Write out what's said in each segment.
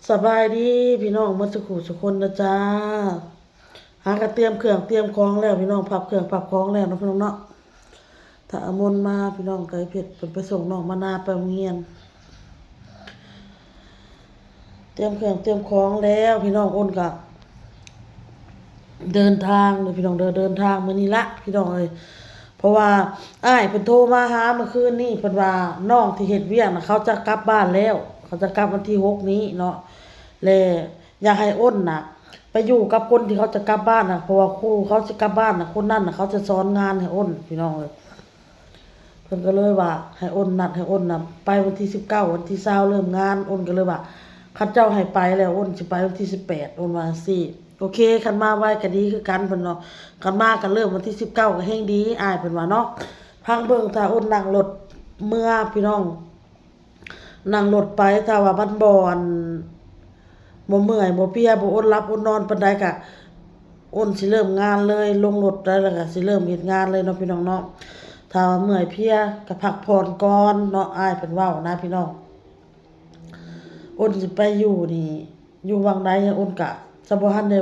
ສະບາຍດີພີ່ນ້ອງໝົດສູ່ຜູ້ສູ່ຄົນນະຈ້າ. ຫາກະຕຽມເຄື່ອງຕຽມຂອງແລ້ວພີ່ນ້ອງ, ພັບເຄື່ອງພັບຂອງແລ້ວເນາະພີ່ນ້ອງເນາະ. ຖ້າອາມົນມາພີ່ນ້ອງ, ໄກເພັດເພິ່ນໄປສົ່ງນ້ອງມານາໄປໂຮງຮຽນ. ຕຽມເຄື່ອງຕຽມຂອງແລ້ວພີ່ນ້ອງ, ໂອນກະເດີນທາງເດີພີ່ນ້ອງເດີ, ເດີນທາງມື້ນີ້ລະພີ່ນ້ອງເອີຍ. ເພາະວ່າອ້າຍເພິ່ນໂທມາຫາມື້ຄືນນີ້, ເພິ່ນວ່ານ້ອງທີ່ເຮັດວຽກນະ ເຂົາຈະກັບບ້ານແລ້ວ, ເຂົາຈະກັບວັນທີຫົກນີ້ເນາະ. ແລະ ຢາກໃຫ້ໂອນນະໄປຢູ່ກັບຄົນທີ່ເຂົາຈະກັບບ້ານນະ, ເພາະວ່າຄູ່ເຂົາຈະກັບບ້ານນະ, ຄົນນັ້ນນະເຂົາຈະສອນງານໃຫ້ໂອນພີ່ນ້ອງເອີຍ. ເພິ່ນກໍເລີຍວ່າໃຫ້ໂອນ ນັດໃຫ້ໂອນນະໄປວັນທີສິບເກົ້າ, ວັນທີຊາວເລີ່ມງານ. ໂອນກໍເລີຍວ່າ ຄັນເຈົ້າໃຫ້ໄປແລ້ວ ໂອນຊິໄປວັນທີສິບແປດ, ໂອນວ່າຈັ່ງຊີ້. ໂອເຄ, ຄັນມາໄວກໍດີຄືກັນ ເພິ່ນເນາະ, ຄັນມາກໍເລີ່ມວັນທີສິບເກົ້າກໍແຮງດີ, ອ້າຍເພິ່ນວ່າເນາະ. ພັງເບິ່ງ ຖ້າໂອນນັ່ງລົດເມືອພີ່ນ້ອງ, ນັ່ງລົດໄປ, ຖ້າວ່າມັນບໍ່ ອັນ ບໍ່ເມື່ອຍ ບໍ່ເພຍ ບໍ່ອົດຫຼັບອົດນອນປານໃດ ກະ ໂອນຊິເລີ່ມງານເລີຍ, ລົງລົດໄດ້ແລ້ວກະຊິເລີ່ມເຮັດງານເລີຍເນາະພີ່ນ້ອງເນາະ. ຖ້າວ່າເມື່ອຍເພຍກະພັກຜ່ອນກ່ອນເນາະ, ອ້າຍເພິ່ນເວົ້ານະພີ່ນ້ອງ. ໂອນຊິໄປຢູ່ນີ້ ຢູ່ວັງໃດ ໂອນກະຈະບໍ່ທັນໄດ້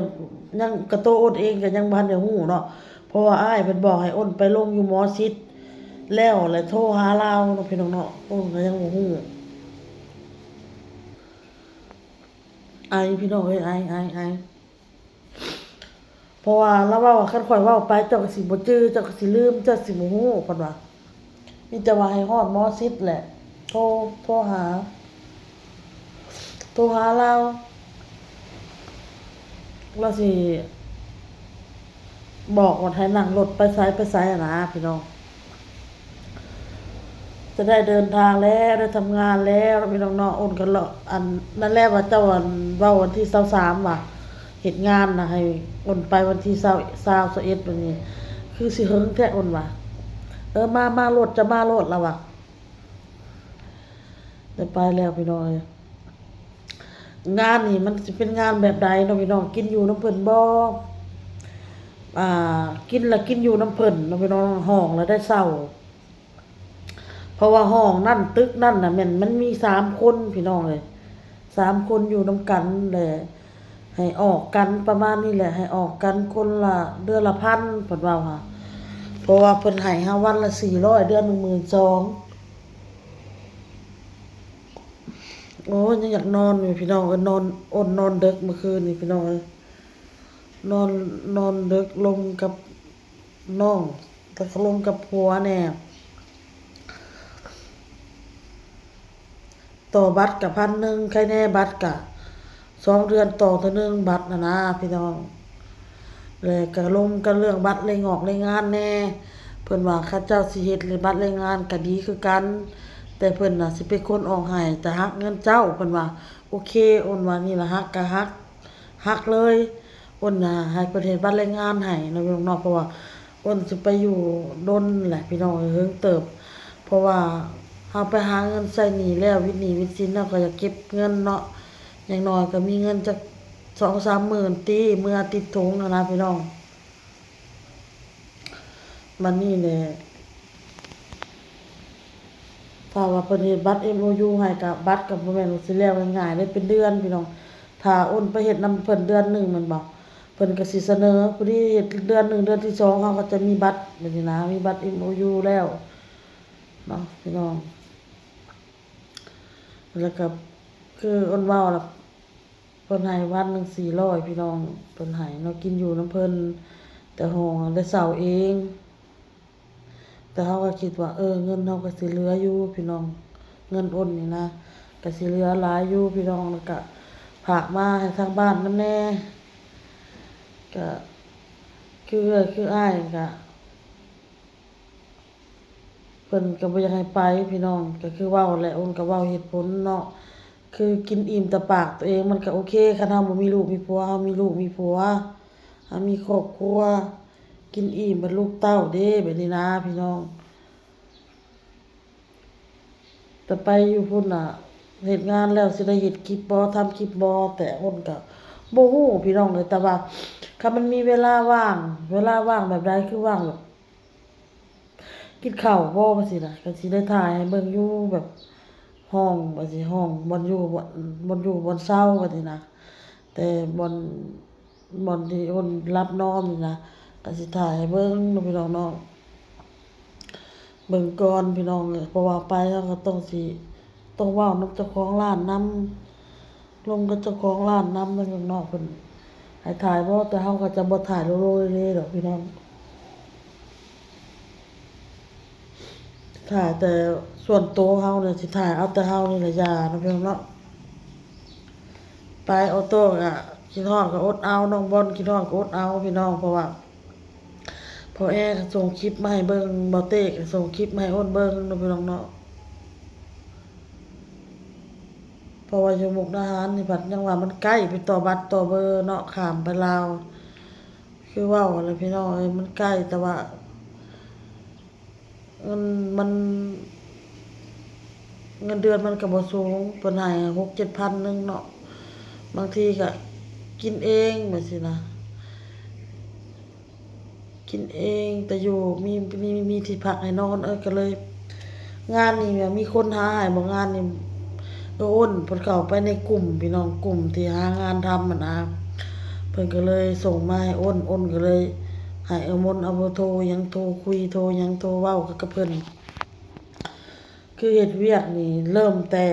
ຍັງ ກະໂຕໂອນເອງກະຍັງບໍ່ທັນໄດ້ຮູ້ເນາະ, ເພາະວ່າອ້າຍເພິ່ນບອກໃຫ້ໂອນໄປລົງຢູ່ໝໍຊິດແລ້ວ ແລະ ໂທຫາລາວເນາະພີ່ນ້ອງເນາະ, ໂອນກະຍັງບໍ່ຮູ້. ໄອ ພີ່ນ້ອງເອີຍ, ໄອ ໄອ ໄອ. ເພາະວ່າລາວເວົ້າວ່າ ຄັນຂ້ອຍເວົ້າໄປ ເຈົ້າກໍຊິບໍ່ຈື່, ເຈົ້າກໍຊິລືມ, ເຈົ້າຊິບໍ່ຮູ້, ເພິ່ນວ່າ. ມີແຕ່ວ່າໃຫ້ຮອດໝໍຊິດແຫຼະ ໂທ ໂທຫາ ໂທຫາລາວ, ລາວຊິບອກວ່າໃຫ້ນັ່ງລົດໄປໃສໄປໃສຫັ້ນນະພີ່ນ້ອງ. ຈະໄດ້ເດີນທາງແລ້ວ, ໄດ້ທຳງານແລ້ວເນາະພີ່ນ້ອງເນາະ. ໂອນກໍເລາະ ອັນນັ້ນແຫຼະວ່າເຈົ້າ ອັນ ເວົ້າວັນທີຊາວສາມວ່າເຮັດງານນະ ໃຫ້ໂອນໄປວັນທີຊາວ ຊາວ ຊາວເອັດ ບາດນີ້ຄືຊິເຫິງແທ້ ໂອນວ່າ. ເອີ ມາ ມາໂລດ, ຈະມາໂລດ ລາວວ່າ. ໄດ້ໄປແລ້ວພີ່ນ້ອງເອີຍ. ງານນີ້ມັນຊິເປັນງານແບບໃດເນາະພີ່ນ້ອງ, ກິນຢູ່ນຳເພິ່ນບໍ່? ອ່າ ກິນລະກິນຢູ່ນຳເພິ່ນເນາະພີ່ນ້ອງ, ຫ້ອງລະໄດ້ເຊົ່າ. ເພາະວ່າຫ້ອງນັ້ນ ຕຶກນັ້ນນະ ແມ່ນມັນມີສາມຄົນພີ່ນ້ອງເອີຍ, ສາມຄົນຢູ່ນຳກັນແຫຼະ ໃຫ້ອອກກັນປະມານນີ້ແຫຼະ, ໃຫ້ອອກກັນຄົນລະເດືອນລະພັນ ເພິ່ນເວົ້າຫາ. ເພາະວ່າເພິ່ນໃຫ້ເຮົາວັນລະສີ່ຮ້ອຍ ເດືອນໜຶ່ງໝື່ນສອງ. ໂອ້ຍ ຍັງຢາກນອນຢູ່ພີ່ນ້ອງເອີຍ, ນອນ ອົນນອນເດິກມື້ຄືນນີ້ພີ່ນ້ອງເອີຍ, ນອນ ນອນເດິກລົມກັບນ້ອງ ແຕ່ກໍລົມກັບຜົວແດ່. ຕໍ່ບັດກະພັນໜຶ່ງ, ໄຄແນ່ບັດກະສອງເດືອນຕໍ່ເທື່ອໜຶ່ງບັດຫັ້ນນາພີ່ນ້ອງ. ແລະກະລົມກັນເລື່ອງບັດແລງອກແລງງານແນ່, ເພິ່ນວ່າເຂົາເຈົ້າຊິເຮັດແລະບັດແລງງານກະດີຄືກັນ, ແຕ່ເພິ່ນນະຊິເປັນຄົນອອກໃຫ້, ແຕ່ຫັກເງິນເຈົ້າ, ເພິ່ນວ່າ. ໂອເຄ, ໂອນວ່ານີ້ລະ ຫັກກະຫັກ, ຫັກເລີຍ. ໂອນນະໃຫ້ເພິ່ນເຮັດບັດແລງງານໃຫ້ເນາະພີ່ນ້ອງເນາະ, ເພາະວ່າ ໂອນຊິໄປຢູ່ດົນແຫຼະພີ່ນ້ອງເອີຍ, ເຫິງເຕີບ. ເພາະວ່າເຮົາໄປຫາເງິນໃຊ້ໜີ້ແລ້ວ, ວິດໜີ້ວິດສິນ ເຮົາກໍຢາກເກັບເງິນເນາະ, ຢ່າງໜ້ອຍກໍມີເງິນຈັກສອງສາມໝື່ນຕິ ເມືອຕິດຖົງຫັ້ນນະພີ່ນ້ອງ. ບັດນີ້ແຫຼະ ຖ້າວ່າເພິ່ນເຮັດບັດເອັມໂອຢູໃຫ້ ກະບັດກະບໍ່ແມ່ນວ່າຊິແລ້ວງ່າຍໆເດ້, ເປັນເດືອນພີ່ນ້ອງ. ຖ້າໂອນໄປເຮັດນຳເພິ່ນເດືອນໜຶ່ງແມ່ນບໍ່, ເພິ່ນກໍຊິສະເໜີ ຜູ້ນີ້ເຮັດເດືອນໜຶ່ງ ເດືອນທີສອງ ເຮົາກໍຈະມີບັດແບບນີ້ນະ, ມີບັດເອັມໂອຢູແລ້ວເນາະພີ່ນ້ອງ. ແລ້ວກໍຄືໂອນເວົ້າລະ ເພິ່ນໃຫ້ວັນໜຶ່ງສີ່ຮ້ອຍພີ່ນ້ອງ, ເພິ່ນໃຫ້ເນາະ, ກິນຢູ່ນຳເພິ່ນ, ແຕ່ຫ້ອງໄດ້ເຊົ່າເອງ. ແຕ່ເຮົາກໍຄິດວ່າ ເອີ ເງິນເຮົາກໍຊິເຫຼືອຢູ່ພີ່ນ້ອງ, ເງິນໂອນນີ້ນະ ກໍຊິເຫຼືອຫຼາຍຢູ່ພີ່ນ້ອງ, ແລ້ວກະຝາກມາໃຫ້ທາງບ້ານນຳແດ່. ກະຄືເອື້ອຍຄືອ້າຍກະ ເພິ່ນກໍບໍ່ຢາກໃຫ້ໄປພີ່ນ້ອງ, ກໍຄືເວົ້າແຫຼະ, ໂອນກໍເວົ້າເຫດຜົນເນາະ, ຄືກິນອີ່ມແຕ່ປາກຕົວເອງ ມັນກໍໂອເຄ. ຄັນເຮົາບໍ່ມີລູກມີຜົວ, ເຮົາມີລູກມີຜົວ, ເຮົາມີຄອບຄົວ, ກິນອີ່ມເບິດລູກເຕົ້າເດ້, ແບບນີ້ນະພີ່ນ້ອງ. ແຕ່ໄປຢູ່ພຸ້ນນະ ເຮັດງານແລ້ວຊິໄດ້ເຮັດຄລິບບໍ່ ທຳຄລິບບໍ່, ແຕ່ໂອນກໍບໍ່ຮູ້ພີ່ນ້ອງເອີຍ. ແຕ່ວ່າຄັນມັນມີເວລາວ່າງ ເວລາວ່າງແບບໃດ ຄືວ່າງແບບ ກິນເຂົ້າບໍ່ ຈັ່ງຊີ້ນະ ກໍຊິໄດ້ຖ່າຍໃຫ້ເບິ່ງຢູ່ ແບບ ຫ້ອງວ່າຊິ ຫ້ອງບ່ອນຢູ່ ບ່ອນ ບ່ອນຢູ່ບ່ອນເຊົາວ່າຊີ້ນະ ແຕ່ບ່ອນ ບ່ອນທີ່ຄົນຫຼັບນອນນີ້ນະ ກະຊິຖ່າຍໃຫ້ເບິ່ງເນາະພີ່ນ້ອງເນາະ ເບິ່ງກ່ອນພີ່ນ້ອງເອີຍ ເພາະວ່າໄປເຮົາກະຕ້ອງຊິ ຕ້ອງເວົ້ານຳເຈົ້າຂອງຮ້ານນຳ ລົມກັບເຈົ້າຂອງຮ້ານນຳເນາະພີ່ນ້ອງ ເພິ່ນໃຫ້ຖ່າຍບໍ່ ແຕ່ເຮົາກະຈະບໍ່ຖ່າຍໂລໂລເລເລດອກພີ່ນ້ອງ. ຖ່າຍແຕ່ສ່ວນໂຕເຮົານີ້ ຊິຖ່າຍເອົາແຕ່ເຮົານີ້ລະຢ່າເນາະພີ່ນ້ອງເນາະ ໄປອອໂຕ້ກະຄິດຮອດກະອົດເອົາ ນ້ອງບອນຄິດຮອດກະອົດເອົາພີ່ນ້ອງ ເພາະວ່າພໍ່ແອກະສົ່ງຄລິບມາໃຫ້ເບິ່ງ ບໍ່ເຕ້ກະສົ່ງຄລິບມາໃຫ້ໂອນເບິ່ງເນາະພີ່ນ້ອງເນາະ ເພາະວ່າຢູ່ມຸກດາຫານນີ້ພັດຍັງວ່າມັນໃກ້ ໄປຕໍ່ບັດຕໍ່ເບີເນາະ ຂ້າມໄປລາວ ຄືເວົ້າຫັ້ນແຫຼະພີ່ນ້ອງເອີຍ ມັນໃກ້ ແຕ່ວ່າ ເງິນມັນ ເງິນເດືອນມັນກະບໍ່ສູງ ເພິ່ນໃຫ້ຫົກເຈັດພັນໜຶ່ງເນາະ ບາງທີກະກິນເອງແບບຊີ້ນະ ກິນເອງ ແຕ່ຢູ່ ມີ ມີ ມີທີ່ພັກໃຫ້ນອນ ເອີ ກະເລີຍ ງານນີ້ແບບມີຄົນຫາໃຫ້ບໍ່ ງານນີ້ ເອີ ໂອນເພິ່ນເຂົ້າໄປໃນກຸ່ມພີ່ນ້ອງ ກຸ່ມທີ່ຫາງານທຳຫັ້ນນະ ເພິ່ນກະເລີຍສົ່ງມາໃຫ້ໂອນ ໂອນກະເລີຍໃຫ້ເອີມົນເອົາເບີໂທຫຍັງໂທຄຸຍ ໂທຫຍັງໂທເວົ້າກັບເພິ່ນ ຄືເຮັດວຽກນີ້ເລີ່ມແຕ່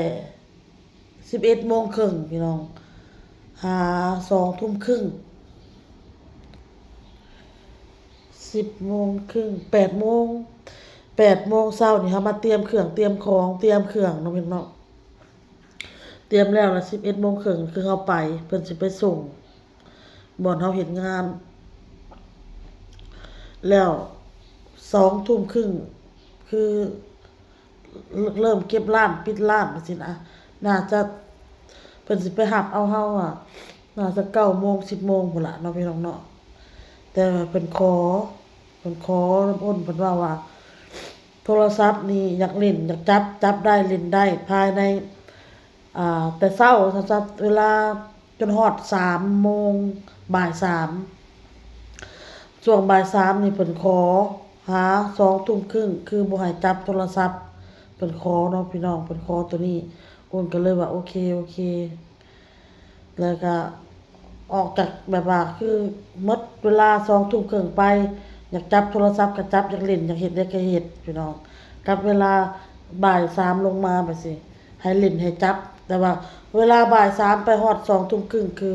ສິບເອັດໂມງເຄິ່ງພີ່ນ້ອງ ຫາສອງທຸ່ມເຄິ່ງ ສິບໂມງເຄິ່ງ ແປດໂມງ ແປດໂມງເຊົ້ານີ້ເຮົາມາຕຽມເຄື່ອງຕຽມຂອງ ຕຽມເຄື່ອງເນາະພີ່ນ້ອງ ຕຽມແລ້ວລະສິບເອັດໂມງເຄິ່ງຄືເຮົາໄປ ເພິ່ນຊິໄປສົ່ງບ່ອນເຮົາເຮັດງານ ແລ້ວສອງທຸ່ມເຄິ່ງຄື ເລີ່ມເກັບຮ້ານ ປິດຮ້ານຈັ່ງຊີ້ນະ ໜ້າຈະ ເພິ່ນຊິໄປຮັບເອົາເຮົາອະ ໜ້າຈະເກົ້າໂມງ ສິບໂມງພຸ້ນລະເນາະພີ່ນ້ອງເນາະ ແຕ່ວ່າເພິ່ນຂໍ ເພິ່ນຂໍນຳອ້ນ ເພິ່ນເວົ້າວ່າ ໂທລະສັບນີ້ຢາກຫຼິ້ນ ຢາກຈັບ ຈັບໄດ້ ຫຼິ້ນໄດ້ ພາຍໃນ ອ່າ ແຕ່ເຊົ້າ ເວລາ ຈົນຮອດສາມໂມງ ບ່າຍສາມ ຊ່ວງບ່າຍສາມນີ້ເພິ່ນຂໍຫາສອງທຸ່ມເຄິ່ງ ຄືບໍ່ໃຫ້ຈັບໂທລະສັບ ເພິ່ນຂໍເນາະພີ່ນ້ອງ ເພິ່ນຂໍໂຕນີ້ ອ້ນກະເລີຍວ່າໂອເຄ ໂອເຄ ແລ້ວກະອອກຈາກແບບວ່າ ຄືໝົດເວລາສອງທຸ່ມເຄິ່ງໄປ ຢາກຈັບໂທລະສັບກະຈັບ ຢາກຫຼິ້ນ ຢາກເຮັດຫຍັງກະເຮັດພີ່ນ້ອງ ກັບເວລາບ່າຍສາມລົງມາແບບຊີ້ ໃຫ້ຫຼິ້ນໃຫ້ຈັບ ແຕ່ວ່າເວລາບ່າຍສາມໄປຮອດສອງທຸ່ມເຄິ່ງ ຄື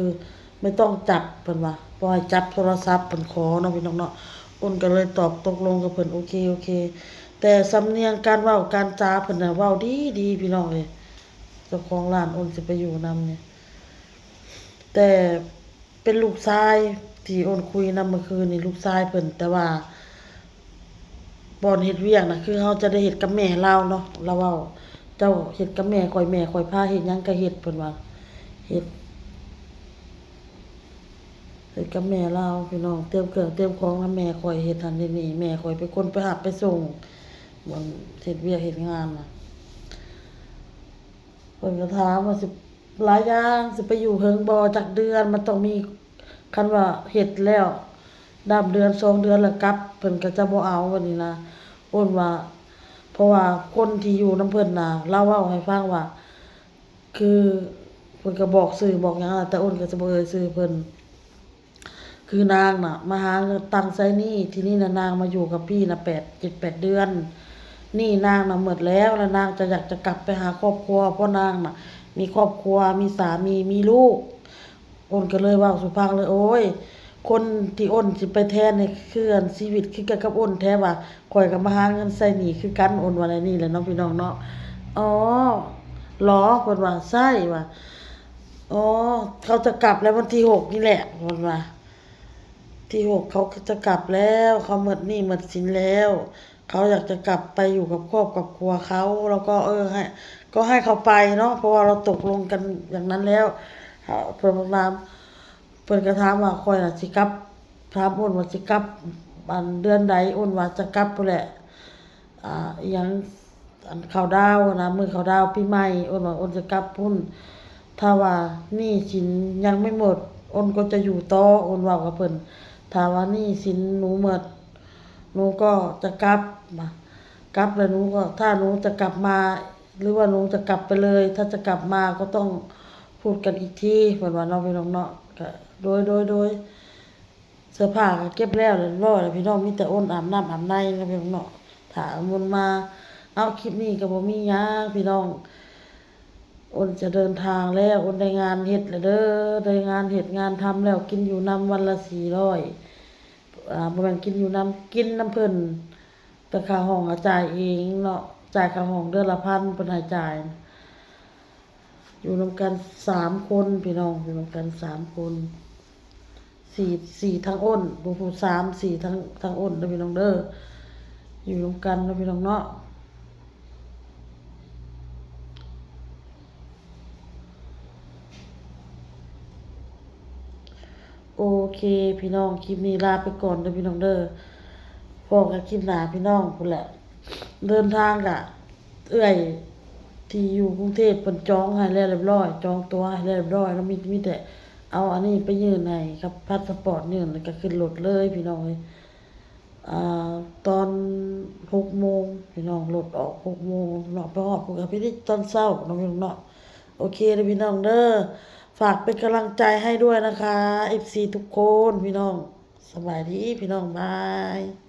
ໄມ່ຕ້ອງຈັບ ເພິ່ນວ່າບໍ່ໃຫ້ຈັບໂທລະສັບ ເພິ່ນຂໍເນາະພີ່ນ້ອງເນາະ ອ້ນກະເລີຍຕອບຕົກລົງກັບເພິ່ນ ໂອເຄ ໂອເຄ ແຕ່ສຳນຽງການເວົ້າການຈາເພິ່ນນະ ເວົ້າດີໆ ພີ່ນ້ອງເອີຍ ເຈົ້າຂອງຮ້ານອ້ນຊິໄປຢູ່ນຳນີ້ ແຕ່ເປັນລູກຊາຍທີ່ອ້ນຄຸຍນຳມື້ຄືນນີ້ ລູກຊາຍເພິ່ນ ແຕ່ວ່າ ບ່ອນເຮັດວຽກນະ ຄືເຮົາຈະໄດ້ເຮັດກັບແມ່ລາວເນາະ ລາວເວົ້າ ເຈົ້າເຮັດກັບແມ່ຂ້ອຍ ແມ່ຂ້ອຍພາເຮັດຫຍັງກະເຮັດ ເພິ່ນວ່າ ເຮັດ ເຮັດກັບແມ່ລາວພີ່ນ້ອງ ຕຽມເຄື່ອງຕຽມຂອງນຳແມ່ຂ້ອຍ ເຮັດຫັ້ນເຮັດນີ້ ແມ່ຂ້ອຍເປັນຄົນໄປຮັບໄປສົ່ງ ບ່ອນເຮັດວຽກເຮັດງານນະ ເພິ່ນກະຖາມວ່າຊິ ຫຼາຍຢ່າງ ຊິໄປຢູ່ເຫິງບໍ່ ຈັກເດືອນ ມັນຕ້ອງມີ ຄັນວ່າເຮັດແລ້ວ ດຳເດືອນສອງເດືອນລະກັບ ເພິ່ນກະຈະບໍ່ເອົາ ແບບນີ້ນະ ອ້ນວ່າ ເພາະວ່າຄົນທີ່ຢູ່ນຳເພິ່ນນະ ລາວເວົ້າໃຫ້ຟັງວ່າ ຄື ເພິ່ນກະບອກຊື່ບອກຫຍັງ ແຕ່ອ້ນກະຈະບໍ່ເອີ່ຍຊື່ເພິ່ນ ຄືນາງນະ ມາຫາເງິນຕັ້ງໃຊ້ໜີ້ ທີນີ້ນະ ນາງມາຢູ່ກັບພີ່ນະ ແປດ ເຈັດແປດເດືອນ ໜີ້ນາງນະໝົດແລ້ວ ແລ້ວນາງຈະຢາກຈະກັບໄປຫາຄອບຄົວ ເພາະນາງນະມີຄອບຄົວ ມີສາມີ ມີລູກ ອ້ນກະເລີຍເວົ້າສູ່ຟັງເລີຍ ໂອ້ຍ ຄົນທີ່ອ້ນຊິໄປແທນນີ້ ຄືອັນຊີວິດຄືກັນກັບອ້ນແທ້ວ່າ ຂ້ອຍກະມາຫາເງິນໃຊ້ໜີ້ຄືກັນ ອ້ນວ່າແນວນີ້ແຫຼະເນາະ ພີ່ນ້ອງເນາະ ອໍ ຫຼໍ ເພິ່ນວ່າ ໃຊ່ ວ່າ ອໍ ເຂົາຈະກັບແລ້ວ ວັນທີຫົກນີ້ແຫຼະ ເພິ່ນວ່າ ທີຫົກເຂົາຈະກັບແລ້ວ ເຂົາໝົດໜີ້ໝົດສິນແລ້ວ ເຂົາຢາກຈະກັບໄປຢູ່ກັບຄອບກັບຄົວເຂົາ ແລ້ວກໍ ເອີ ໃຫ້ ກໍໃຫ້ເຂົາໄປເນາະ ເພາະວ່າລາວຕົກລົງກັນຢ່າງນັ້ນແລ້ວ ເພິ່ນ ເພິ່ນກະຖາມວ່າ ຂ້ອຍນະຊິກັບ ຖາມອ້ນວ່າຊິກັບ ອັນ ເດືອນໃດ ອ້ນວ່າຈະກັບພຸ້ນແຫຼະ ອ່າ ອີ່ຫຍັງ ອັນເຂົ້າດາວຫັ້ນນະ ມື້ເຂົ້າດາວປີໃໝ່ ອ້ນວ່າອ້ນຈະກັບພຸ້ນ ຖ້າວ່າໜີ້ສິນຍັງໄມ່ໝົດ ອ້ນກໍຈະຢູ່ຕໍ່ ອ້ນເວົ້າກັບເພິ່ນ ຖ້າວ່າໜີ້ສິນໜູໝົດ ໜູກໍຈະກັບ ກັບແລ້ວໜູກໍ ຖ້າໜູຈະກັບມາ ຫຼືວ່າໜູຈະກັບໄປເລີຍ ຖ້າຈະກັບມາກໍຕ້ອງພູດກັນອີກທີ ເພິ່ນວ່າເນາະ ພີ່ນ້ອງເນາະ. ກະ ໂດຍ ໂດຍ ໂດຍ ເສື້ອຜ້າກໍເກັບແລ້ວຮຽບຮ້ອຍແລ້ວພີ່ນ້ອງ ມີແຕ່ອົນອາບນ້ຳອາບໃນແລ້ວພີ່ນ້ອງເນາະ ຖ້າອົນມາ. ເອົາ ຄລິບນີ້ກໍບໍ່ມີຫຍັງພີ່ນ້ອງ ອົນຈະເດີນທາງແລ້ວ ອົນໄດ້ງານເຮັດແລ້ວເດີ ໄດ້ງານເຮັດງານທຳແລ້ວ ກິນຢູ່ນຳວັນລະສີ່ຮ້ອຍ ອ່າ ບໍ່ແມ່ນກິນຢູ່ນຳ ກິນນຳເພິ່ນ ແຕ່ຄ່າຫ້ອງກໍຈ່າຍເອງເນາະ ຈ່າຍຄ່າຫ້ອງເດືອນລະພັນ ເພິ່ນໃຫ້ຈ່າຍ. ຢູ່ນຳກັນສາມຄົນພີ່ນ້ອງ ຢູ່ນຳກັນສາມຄົນ ສີ່ ສີ່ທັງອົນ ບໍ່ຮູ້ ສາມ ສີ່ ທັງ ທັງອົນເດີພີ່ນ້ອງເດີ ຢູ່ນຳກັນເນາະພີ່ນ້ອງເນາະ. ໂອເຄພີ່ນ້ອງ ຄລິບນີ້ລາໄປກ່ອນເດີພີ່ນ້ອງເດີ ພໍ້ກັນຄລິບໜ້າພີ່ນ້ອງພຸ້ນແຫຼະ. ເດີນທາງກະ ເອື້ອຍທີ່ຢູ່ກຸງເທບເພິ່ນຈອງໃຫ້ແລ້ວຮຽບຮ້ອຍ ຈອງຕົ໋ວໃຫ້ແລ້ວຮຽບຮ້ອຍເນາະ ມີ ມີແຕ່ເອົາອັນນີ້ໄປຍື່ນໃຫ້ກັບພາສະປອດ ຍື່ນແລ້ວກໍຂຶ້ນລົດເລີຍພີ່ນ້ອງເອີຍ. ອ່າ ຕອນຫົກໂມງພີ່ນ້ອງ ລົດອອກຫົກໂມງເນາະ ໄປຮອດພຸ້ນກໍໄປຕອນເຊົ້າເນາະພີ່ນ້ອງເນາະ. ໂອເຄເດີພີ່ນ້ອງເດີ ຝາກເປັນກຳລັງໃຈໃຫ້ດ້ວຍນະຄະ ເອັຟຊີທຸກຄົນພີ່ນ້ອງ ສະບາຍດີພີ່ນ້ອງ ບາຍ.